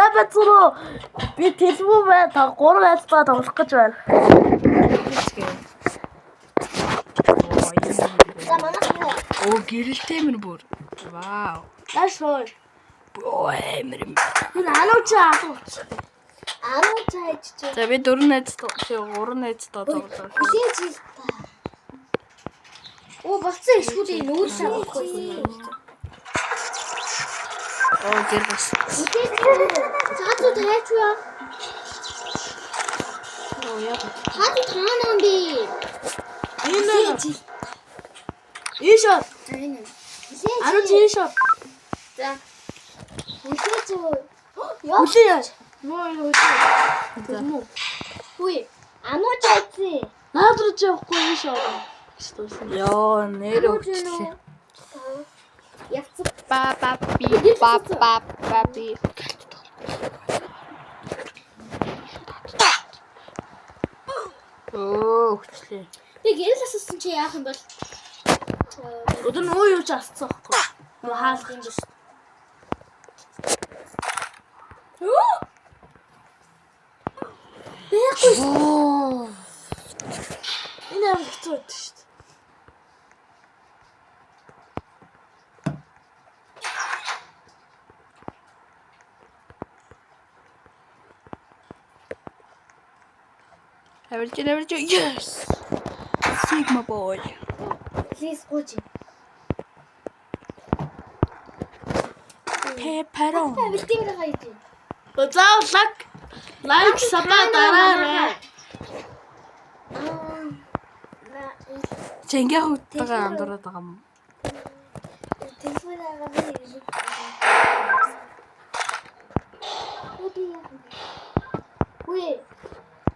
За бацруу би телефон бай та гурван айлтгаа тоглох гэж байна. За манайх юу? Оо гэрэлтэй мэн бүр. Вау. Даш хой. Оо амар юм. Энэ анууч алууч. Ануу цайж чи. За би дөрөв найз гурван найзтай тоглоо. Хүлээж ил та. Оо болцсон ишгүүл энэ үйл шавахгүй. Оо гэр бас. Хүлээж. Цаазуу тайчваа. Оо яа. Цаазуу таана юм би. Энэ ийш ор. Энэ. Хүлээж. Анууч ийш ор. За. Хүлээж. Яа. Хүлээ яаж? Муу энэ хүлээ. Муу. Хүй. Ануу цайцсан. Наад руу чи явахгүй ийш ор. Гэж дуусна. Йоо нэр өгчлээ. Явцсан. Ба ба би ба ба ба би. Оо өгчлээ. Би гэрэл асуусан чи яах юм бол? Өдөр нь уу юу ч асцсан байхгүй. Муу хаалх юм биш. Байхгүй. Оо. Энэ амар хэцүү байдаг шүү дээ. Авирч авирч. Yes. Sigma boy. Please гооч. Пепперон. Бэлтийн байгаа юм. Заавал лайк лайк саба дараарай. Аа. На Чингээ хөвдөйгөө андуураад байгаа юм. телефон агаа би. Үгүй.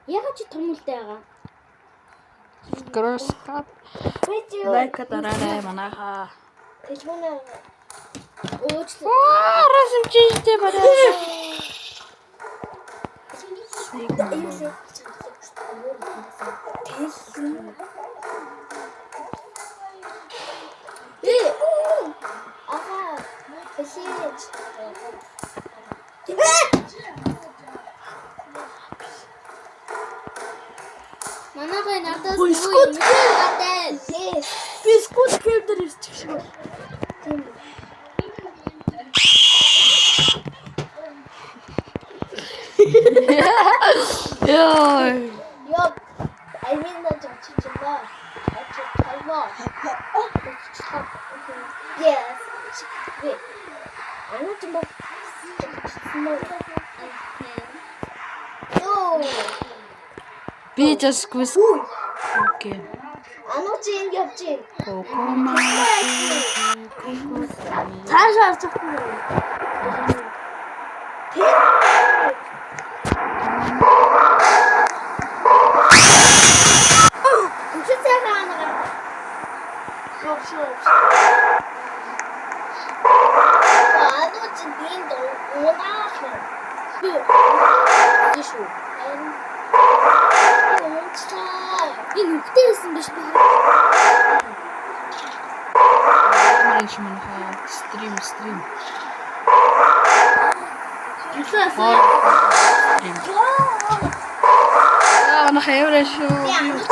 Ягаад чи том үлдээ байгаа? Гроскап. Видео. Лайк дараарай манайхаа. Телефон агаа. Уучлаа. Аа, расамчтэй барай. Э. Аха. Бэлээж. Манайхаа надаас Ой, скут гадаа. Yes. Би скут гейм дээр ирчих шиг байна. Тийм. Йоо. Йоо. I mean на чичи ба. Ачи талма. Yes. Wait. Ана ч ба. No. Би just quiz. Окей. Ана чи ингэ явж байна. Кокома. Цаашаа харж чадахгүй. Төвшин сайхан ана гараа. Явш явш. Ана чи бинд унаах. Би шүү. Унцлаа. Энэ үхтэй байсан биш би. Ямар юм манайхаа. Стрим, стрим. Юусаа Стрим. Аа, манайхаа ямар шүү. Би ана чи.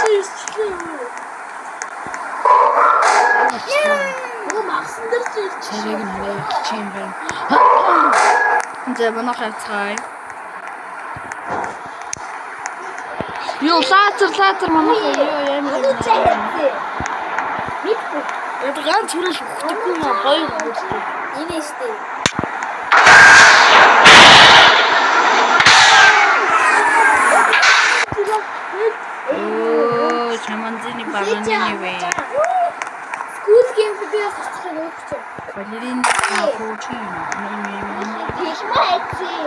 чи ирчихлээ. Нөгөө магсан дээр чи ирчих. Царайг нь хараа чи юм байна. За манайхаа цай. Йоо, лазер, лазер манайхаа ёо ямар Ана юм. чи хайцээ. Мэдгүй. Яг ганц хүрэл өгдөггүй юм аа гоё өгдөг. Энэ штэ. Оо, чаманзины бананы вэ. School game би бас очихыг өгч. Балерин капучино. Телефон хайцээ.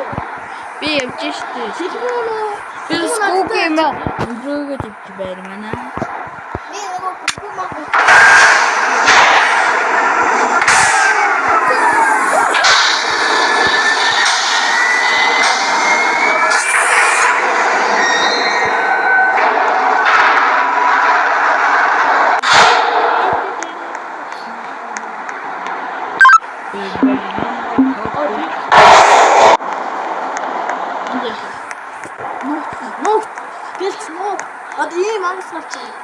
Би явж штэ. Телефон уу? Би скуг юм аа. Өнгөрөөгөө явж байр манай. Би нөгөө бүхэн маа Нуу. Гэлц нуу. Одоо ийм ангас гарч байгаа.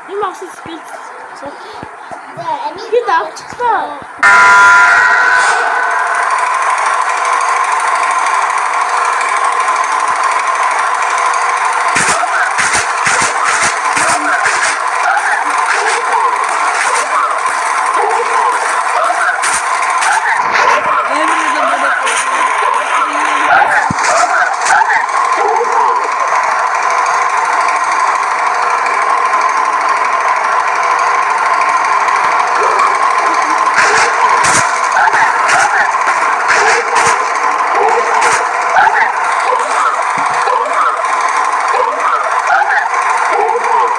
Ийм ангас гэлц. За амин Би давчихлаа. Амар юм байна.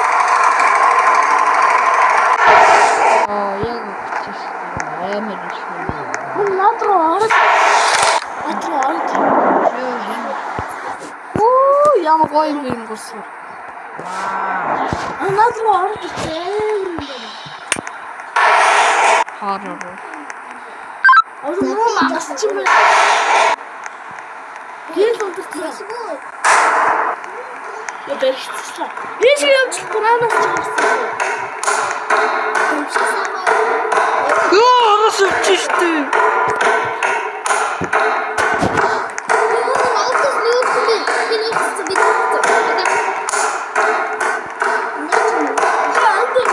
Аа, яг өгчих. Амар шүү. Мөн над руу ороод. Над руу ороод. Юу юм? Оо, ямар гоё юм юм гурсан. Аа, над руу ороод ирсэн амар юм байна. Хоррор. Одоо нуу мангас чи юм байна. Гэл унтарсан. Тэшгүй. Я баригдчихлаа. Ийш явж болохгүй наанаас ч гарсан. Төвшин сайхан. Йоо, орос өвч штэ. Юу аутос нүүрсэн би. Би нүүрсэн би нүүрсэн. Одоо.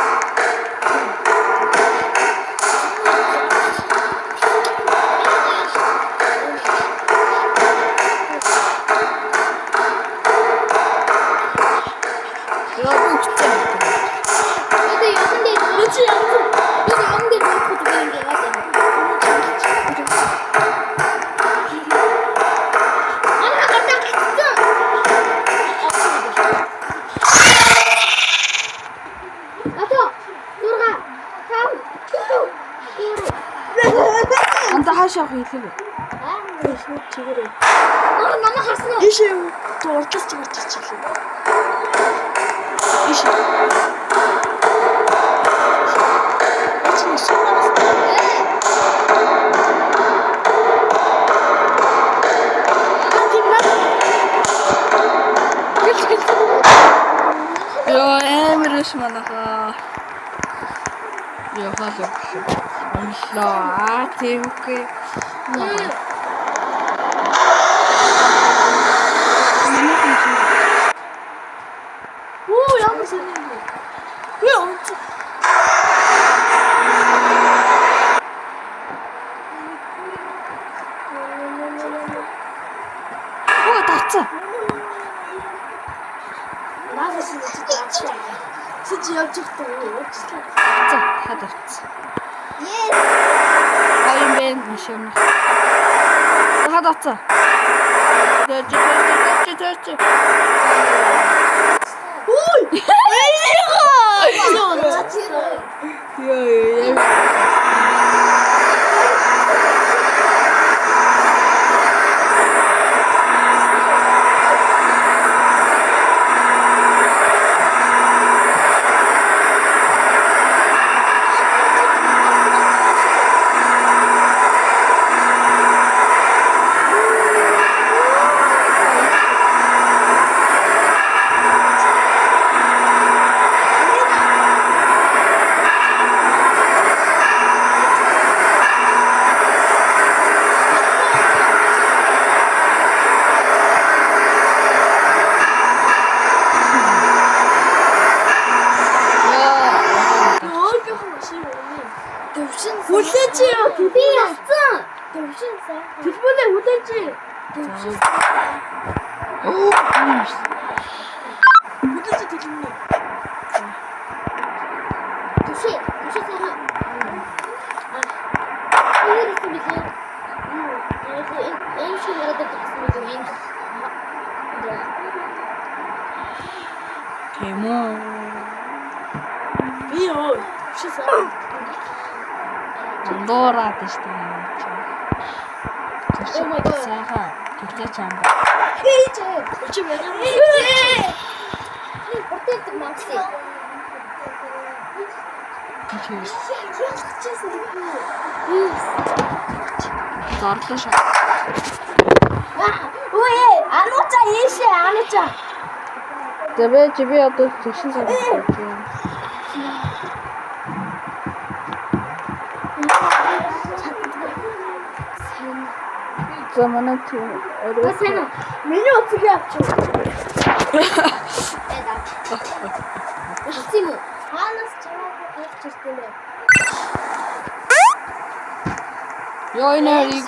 Йоо, би өгчээ. Одоо яван дээр Би чи явсан. би яван дээр нүүрэх би ингэ яваад байна. Манай гартаа гацсан. Одоо 6 5 4 Анда хаашаа явах хэлээ. Аа Шууд чигээрээ. Нөр намайг харсан уу? Ийш урдлаас ч гарч ирчихлээ. Ийш. Эч нэг шинэ Тийм над. Гэл гэл. Йоо, амар ш манайхаа. Йоо, хаалаа. Онлоо. Аа, тиймгүй. Оо ямар сони юм бэ? Үгүй онц. Оо, дарцсан. Наадас нь чи даачаа. Чи чи явж байхдаа уучлаа. Дарцсан. Та дарцсан. Yes. Гоё юм бэ, маш юм. Та дарцсан. Дэж дэж дэж дэж. Үй! Эйга! Йоо, ёо, ёо. Өөрийнхөө машин юм. Төвшин Хүлээж яа. Би яцсан. Төвшин сайхан. Телефонээ хүлээж. Төвшин Оо, Хүлээж телефонээ. төвшин төвшин сайхан. Аа. Энэ би энэ шиг мараад гэсэн үг юм. Тийм үү. Би ёо. Биш сайн. Дуурайд штэ. Oh my god. Сайхан. Гэлзээ чам. Хийж. Чи яа. Би бүртэлдэг мангас. Ялчихсан гэх үү? Зарлаа шаа. Үгүй анууча ийшээ анууча. За би чи би одоо тэгшин цаг болж байна. За манай тийм орой. Сайн уу? Миний утсыг авчих. Болсон юм уу? Хаанаас чамаагүй гарч ирсэн юм бэ? Йоо энэ харийг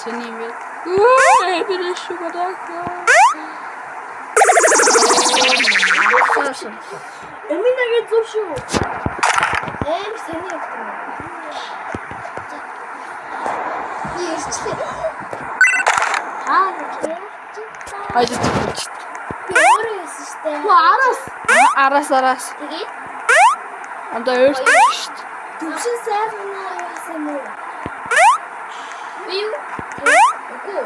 сэний юм бэ? Үгүй би шүү гадаа. Эминагийн зүв шүү. Эм сэний юм. Би ирчлээ. Аа нэг. Ажиж чи. Би өөрөө ирсэн шүү дээ. Хөө араас. Араас араас. Тэгээд Андаа өөртөө шүү дээ. төвшин сайхан яасан юм уу? Би юу? Үгүй.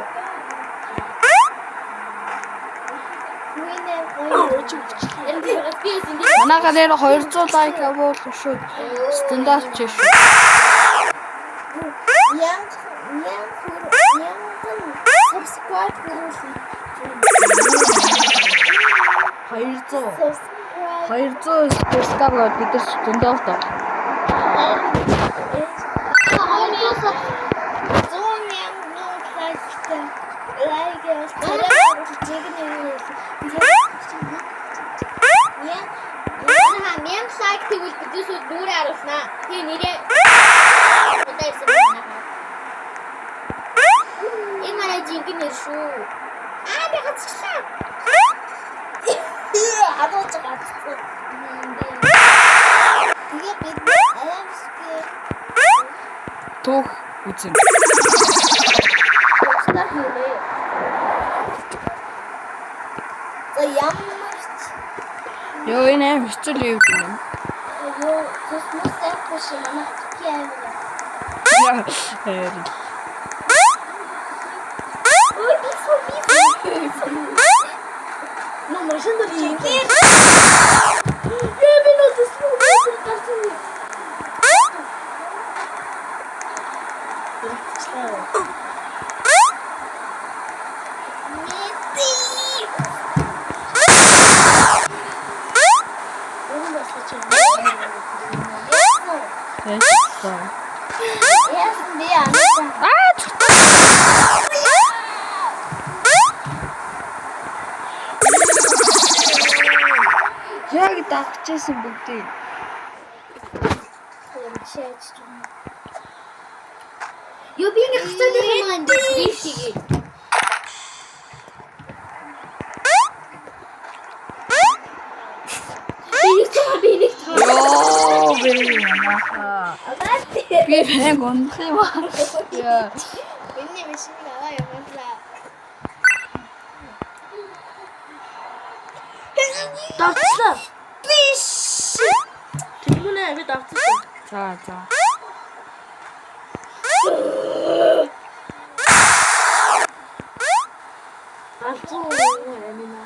Үгүй гоё. Би яасан бэ? Манайха нэр 200 лайк авал шүү. Стандарт чи шүү. Мянга мянган subscribe хийвэл 200. subscribe 200 subscribe гээд бид нар стандарт аа. 100 мянган лайктай лайк царай жигнэ. Яа, мянга лайк тэгвэл бидээс дүүрээ харуулснаа. Тэгээ нэрээ удаа ирсэн байна. Энэ манай жинхэнэ нэр шүү. Аа би гацчлаа. Адууч гацсан. Тэгээ бид аимшиг Түүх үзэн. стар хийлээ. За ямар ч Йоо энэ аим хэцүү л юм юм. юу цус айхгүй шиг манай хотын аймаг. Яа. Хайр. Ой би сүү би сүү. Нөө машин дээр чи. Яа би нөө төслөө гарсан юм. Мэдээ. Өөрөөр бослоо чи. Яасан. Яасан би анаа. Аа. Яг дагчээсэн бүгдийг. Юм шээж юм. Йоо би ингэ гацаад ирэх юм аа энэ хийгээ. Би нэг тоо би нэг тоо. Йоо би ямаха. Би бэг унах юм аа. Яа. Миний машин аваа явуулаа. Давчлаа. Биш. Тэгмүнэ би давчихсан. За за. Галзуу амина.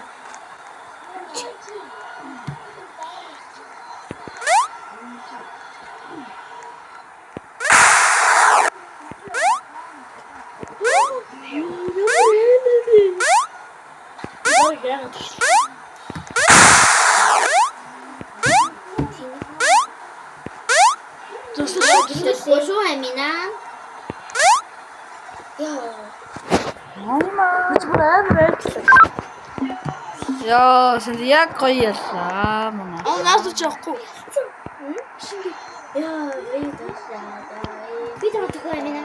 Юу юм бэ? Яг Зүсэл Шүү амина. Яа. Мама. бүр амар айдлаа. Йоо, санд яг гоё яллаа манай. Аа наас ч явахгүй. Яа, би таашаа. Би таахгүй амина.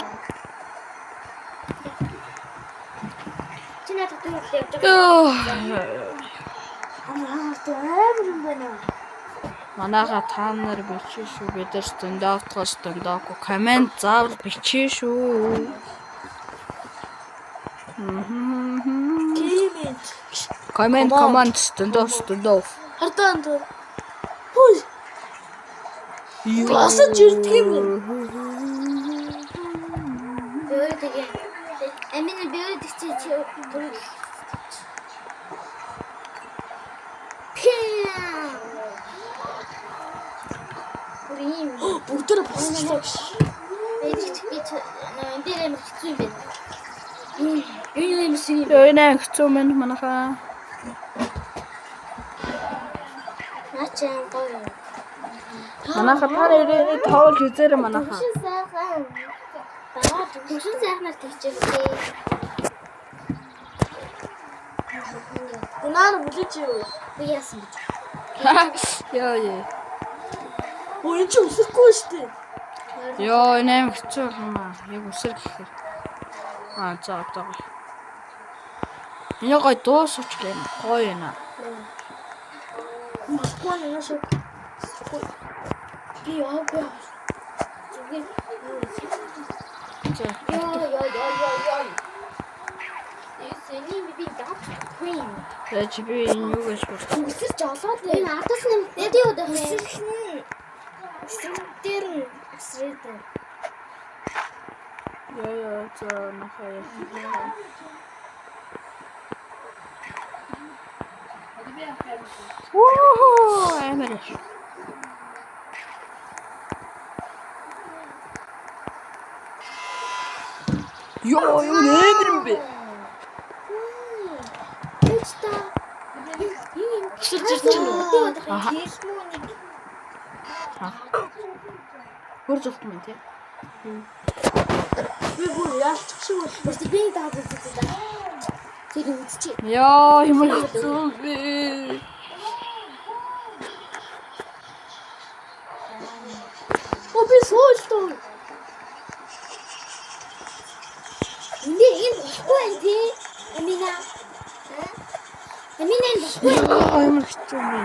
Чи надад дөрөв явж байгаа. Йоо. Аа амар юм байна. Манайха та нар бичээ шүү. Бид нар стандарт стандарт коммент заавал бичээ шүү. Кимэт. Коммент коммент стандарт стандарт. Хартан туу. Хүй. Босож ирдэг юм. Би өөрөө тэгээ. Амина би өөрөө чи чи дөрөв. Пиа. Бүр ийм Бүгдээр босчлоо гэж. Энийг би энэ дээр амар хэцүү юм байна. Юу юм шиг юм. Йоо, энэ амар хэцүү мэн манайхаа. Наа чи аим гоё юм. Манайхаа та нэрээ тоол хийзээрэй манайхаа. Төвшин сайхан. Дараа Төвшин сайхнаар тэгчихсэн. Унаар бүлэж юу? Би яасан бэ? Йоо ёо. Өө энэ чи өсөхгүй шүү дээ. Йоо, энэ амар хэцүү юм аа. Яг үсэр гэхээр. Аа, за за. Энэ гой дуусч гэн. Гоё юм аа. Болохгүй юм шиг. Би яваагүй. Зүгээр. За. Йоо ёо ёо ёо ёо. Эсэний би даах юм. За чи би энэ юу гэж бодсон? Өсөрч олоод Энэ ардаас нэм дэдээ удаа. Өсөрх нь өсрөх дээр нь өсрээд байна. Йоо ёо, за манайхаа. Вуу, амар их. Йоо, юу нэмэр юм бэ? Тэч та. Юу юм? Өсөрч ирж байна. Аха. Хэлмүү нэг Хөр зулт мэн тий. би бүр яалчих шиг боллоо. Би даах үзсэн. Тэр үзчихээ. Йоо, ямар хэцүү бэ? Оо би суултуу. Энд энэ болохгүй байх тий. Амина. Амина энэ болохгүй. Йоо, ямар хэцүү юм бэ?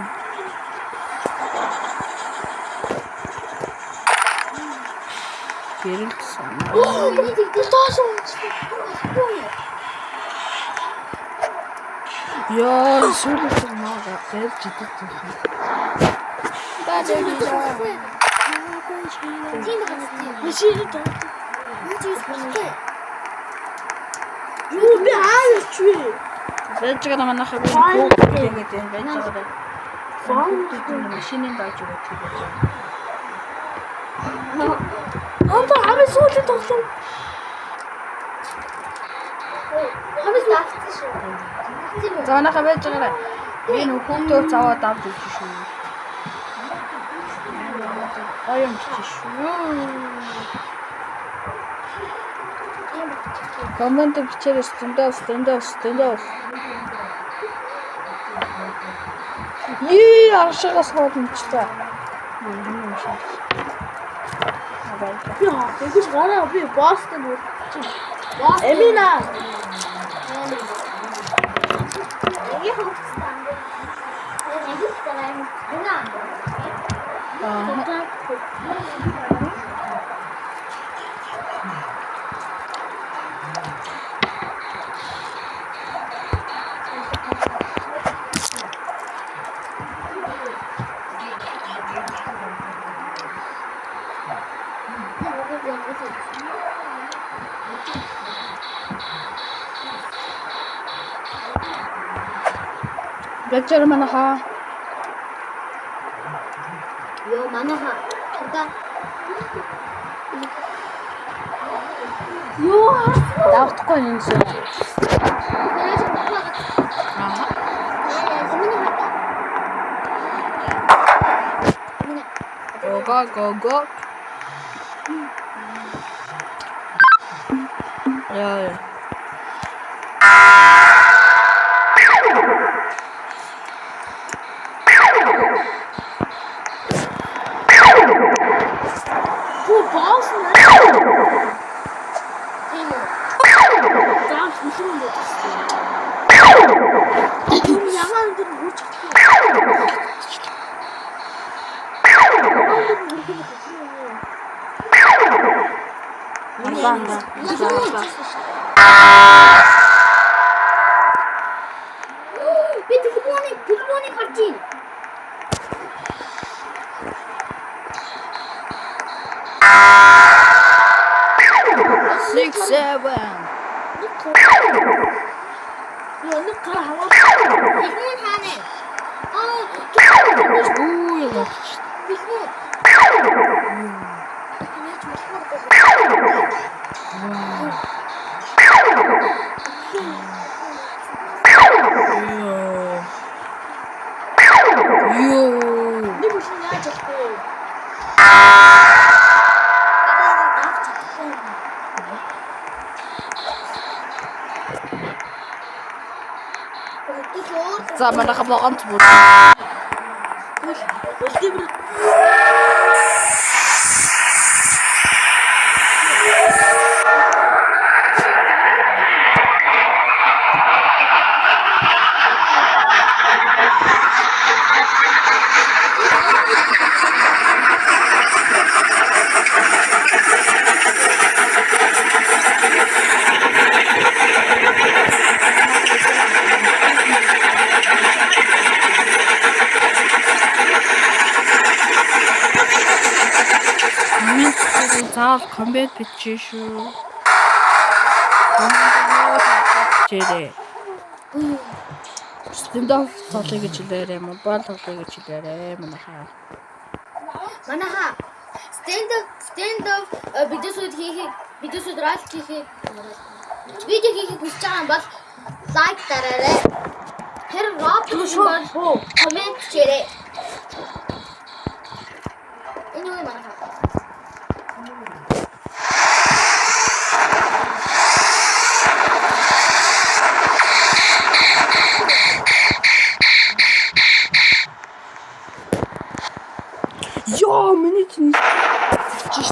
Гэрэл сан. Оо, миний тэгдэл Доош унчихлаа. болохгүй. Йоо, сүүлд маа гэрж идэх юм. Тийм байгаа тийм. Машин доо. Юу ч юус болохгүй. Юу би аа чи. Байж байгаа манайхаа би бүгд ингэж юм байж байгаа. Фон Машинын дааж өгөх гэж. Анда ами суулын тоглоом. Хамаас давцсан шүү. Тийм үү? За манайхаа байж байгаарай. Би нөх хүүхдөө заваад авч өгч шүү. Гоё юм чи шүү. Коммент бичээрэй зөндөө зөндөө зөндөө. Ее аршигаас хоолмчлаа. Юм шиг. Би хаа. Тэгэж гараа би босстон үрчих. Эмина. Ангийн хөвгсөн ангуу. Ангийн хөвгсөн ангуу. Аа. Бэчэр манайхаа. Йоо манайха. Одоо Юу Давтахгүй юм шиг. гараж болохгүй. Аа. Миний хата. Миний Go go go go. Яа яа. Бу босс нэ. тийм үү? Заав хүлэн бодсон. Юм ягаан дээр хурж чадахгүй. Арбан. Би телефоныг харж байна. Six seven. Яа нэг гар хаваа. Телефон хаана? Аа, Үу яа. телефон. Яаж болохоор бэ? Йоо. Йоо. Нэг үл нь яаж болохгүй? Давч чадахгүй. Өдөл өөр За манайха богонц бүр. Владимир Миний заавал комбат бичээ шүү. Бичээрэй. Stand-up тоглоё гэж хэлээрэй, mobile тоглоё гэж хэлээрэй манайхаа. Манайха stand up видеосууд хийхийг видеосууд ролик хийхийг видео хийхийг хүсэж байгаа юм бол лайк дараарай. Тэр Roblox бол коммент бичээрэй. Энэ юу юм манайха? Йоо, миний чинь чиш.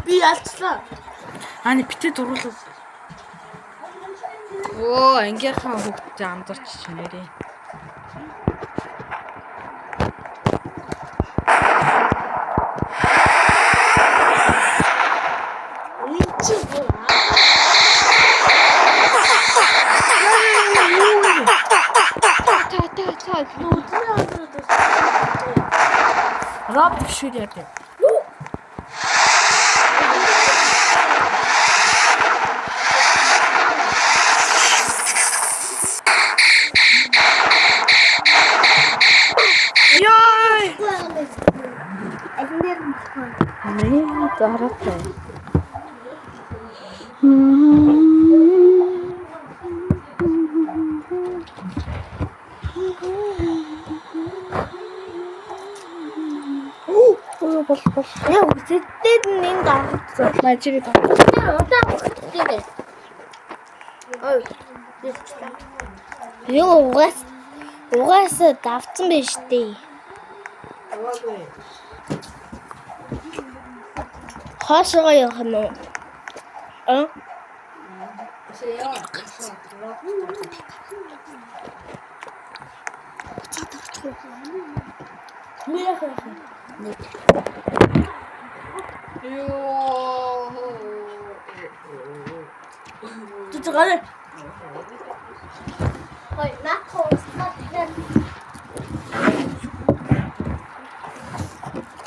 би ялцлаа. Аа нэг битээ дуруулаад. Оо, ангийнхаа хүүхдтэй амдарч чинээрээ. Энэ чи бүр Та та та. нүдний андрууд бас. Роб шүү дээ. Яй! Алин дээр нь болохгүй. Миний зараатай. Оо бол бол. Яг үсэдтэй нь энд авсан. Маа чири та. Тэр удаан өгөхтэй дээ. Ой. Хэлчихлээ. Юу угаасаа давцсан байж тээ. Хоошоо явах юм уу? А? Йоо. Зүг гараа. Хой, наад хоослоо тэгэхээр.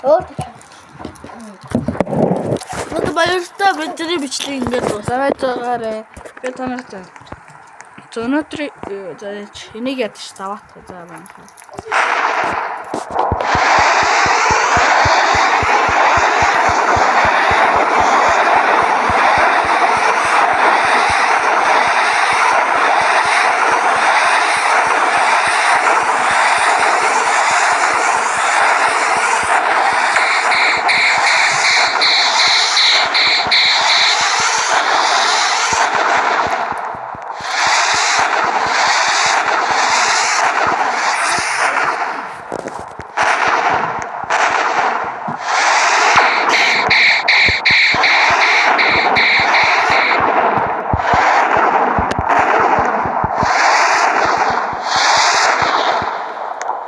Өөр Одоо баяртай бидний бичлэг ингээд дуусна. За байж байгаарэ. Би та нарт за өнөөдөр за энийг ядаж заваатах за байна.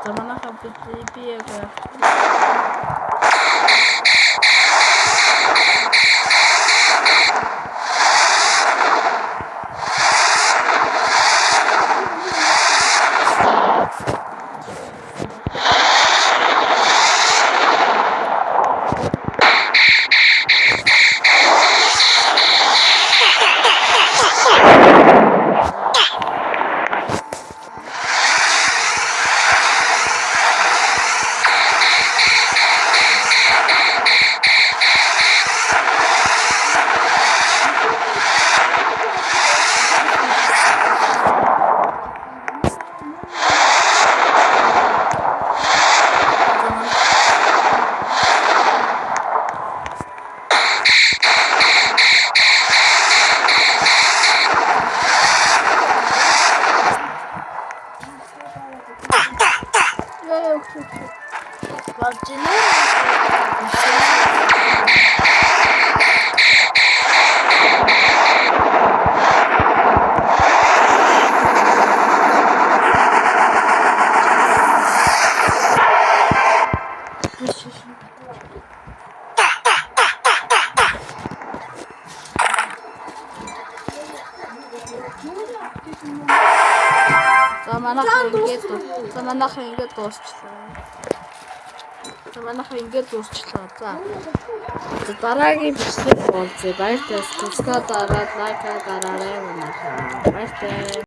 За манайхаа би яг Болж байна. За манайхан ингээд за манайхан ингээд дуусчлаа. За манайхан ингээд дуусчлаа. За. За дараагийн бичлэг уулзъя. Баяртай. Subscribe дараад, лайк дараарай манайхан. Баяртай.